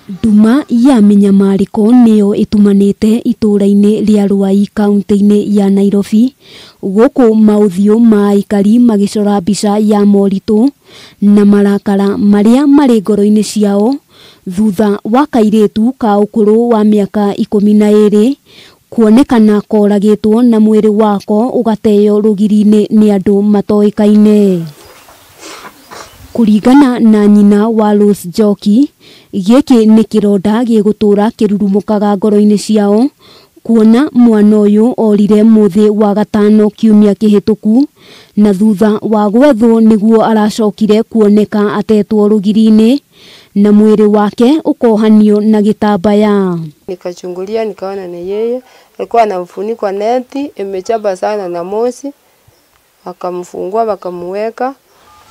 Nduma ya mĩnyamarĩko nĩyo ĩtumanĩte itũũra-inĩ rĩa Ruai kaunti-inĩ ya Nairobi, gũkũ maũthiũ ma aikari magĩcora mbica ya moritũ na marakara marĩa marĩ ngoro-inĩ ciao thutha wa kairĩtu ka ũkũrũ wa mĩaka 12 kuonekana koragĩtwo na mwĩrĩ wako ũgateo rũgiri-inĩ nĩ andũ matoĩkaine. Kũringana na nyina wa Rose Njoki, gĩkĩ nĩ kĩronda gĩgũtũra kĩrurumũkaga ngoro-inĩ ciao kuona mwana ũyũ orire mũthĩ wa gatano kiumia kĩhĩtũku na thutha wa gwethwo nĩguo aracokire kuoneka atetwo rũgiri-inĩ na mwĩrĩ wake ũkohanio na gĩtambaya. Nikachungulia nikaona ni yeye, alikuwa anamfunikwa neti imechapa sana na moshi, akamfungua wakamuweka.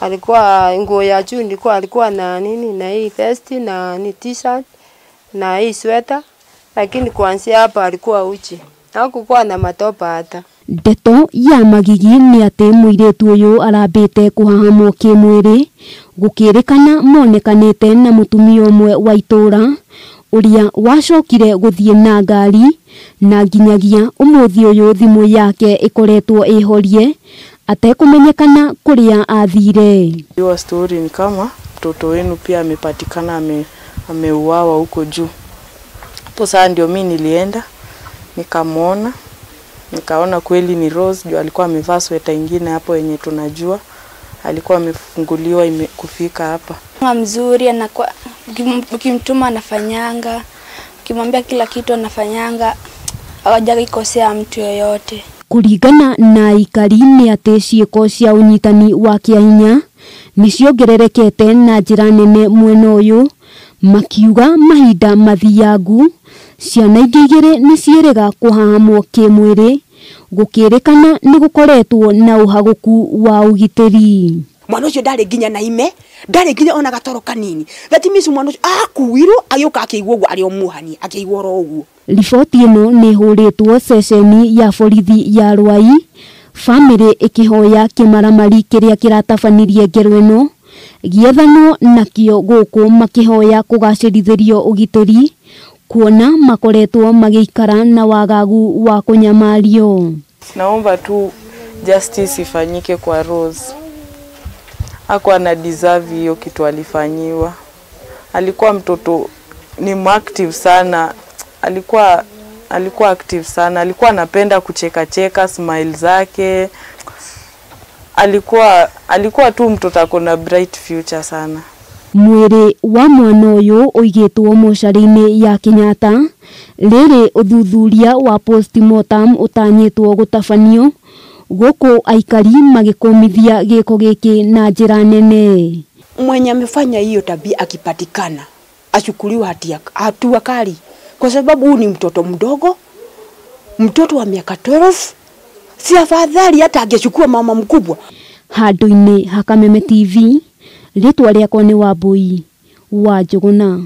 Alikuwa nguo ya juu ndiko alikuwa na nini na hii vest na ni t-shirt na hii sweater, lakini kuanzia hapa alikuwa uchi. Hakukuwa na matopa hata. Ndeto ya magigi nĩ atĩ mũirĩtu ũyũ arambĩte kũhahamwo kĩmwĩrĩ gũkĩrĩkana monekanĩte na mũtumia ũmwe wa itũũra ũrĩa wacokire gũthiĩ na ngari na nginyagia ũmũthĩ ũyũ thimũ yake ĩkoretwo ĩhorie atekũmenyekana kũrĩa athire. Hiyo story ni kama mtoto wenu pia amepatikana ameuawa huko juu. Hapo sasa ndio mimi nilienda nikamwona, nikaona kweli ni Rose juu alikuwa amevaa sweta nyingine hapo yenye tunajua alikuwa amefunguliwa kufika hapa. Mzuri anakuwa, ukimtuma anafanyanga, ukimwambia kila kitu anafanyanga, hawajakosea mtu yoyote. Kũringana na aikari nĩ atĩ ciĩko cia ũnyitani wa kĩahinya nĩciongererekete na njĩra nene mwena ũyũ, makiuga mahinda mathiangu ciana ingĩ igĩrĩ nĩciĩrĩga kũhahamwo kĩmwĩrĩ gũkĩrĩkana nĩ gũkoretwo na ũhagũku wa ũgitĩri. Mwana ũcio ndarĩ nginya na ime, ndarĩ nginya ona gatoro kanini. That means mwana ũcio akuirwo agĩũka akĩigua ũguo arĩ o muohanie, akĩigua oro ũguo. Riboti ĩno nĩ ĩhũrĩtwo ceceni ya borithi ya Ruai, bamĩrĩ ĩkĩhoya kĩmaramari kĩrĩa kĩratabanirie ngero ĩno gĩethanwo nakĩo gũkũ makĩhoya kũgacĩrithĩrio ũgitĩri kuona makoretwo magĩikara na wagagu wa kũnyamario. Naomba tu justice ifanyike kwa Rose. Hakuwa na deserve hiyo kitu alifanyiwa. Alikuwa mtoto ni active sana. Alikuwa active sana. Alikuwa anapenda kucheka cheka, smile zake. Alikuwa tu mtoto akona bright future sana. Mwĩrĩ wa mwana ũyũ ũigĩtwo mocarĩ-inĩ ya Kenyatta rĩrĩ ũthuthuria wa postmortem ũtanyĩtwo gũtabanio gũkũ aikari magĩkũmithia gĩko gĩkĩ na njĩra nene. Mwenye amefanya hiyo tabia akipatikana achukuliwe hatua kali, kwa sababu huyu ni mtoto mdogo, mtoto wa miaka 12. Si afadhali hata angechukua mama mkubwa. Handũ-inĩ ha Kameme TV, rĩtwa rĩakwa nĩ Wambui wa Njũgũna.